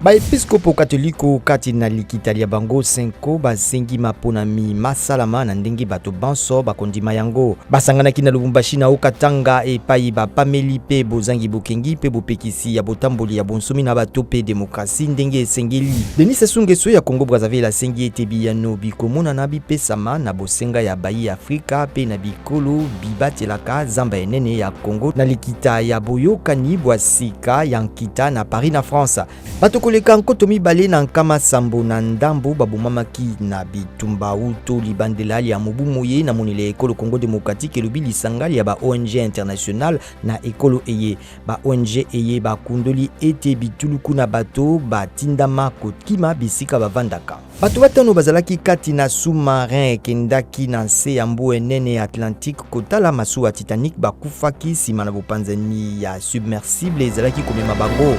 Baepiskopo katoliko kati na likita lya bango Cenco basengi maponami masalama na ndenge bato banso bakondima yango. Basanganaki na Lubumbashi na Haut-Katanga epayi bapameli mpe bozangi bokengi mpe bopekisi ya botamboli ya bonsomi na bato mpe demokrasi ndenge esengeli. Denis Sassou Nguesso ya Congo-Brazzaville asengi ete biyano bikomonana bipesama na bosenga ya bayi Afrika mpe na bikolo bibatelaka zamba enene ya Congo na likita ya boyokani bwa sika ya nkita na Paris na France. Bato koleka 2700 na ndambo babomamaki na bitumba uto libandela lya mobu moye na monela ya ekolo Congo democratique, elobi lisanga lya ba ONG international na ekolo eye. Ba ONG eye bakundoli ete bituluku na bato batindama kokima bisika bavandaka. Bato batano bazalaki kati na sous-marin ekendaki na nse ya mbu enene ya Atlantique kotala masuwa Titanic bakufaki nsima na bopanzani ya submersible ezalaki komema bango.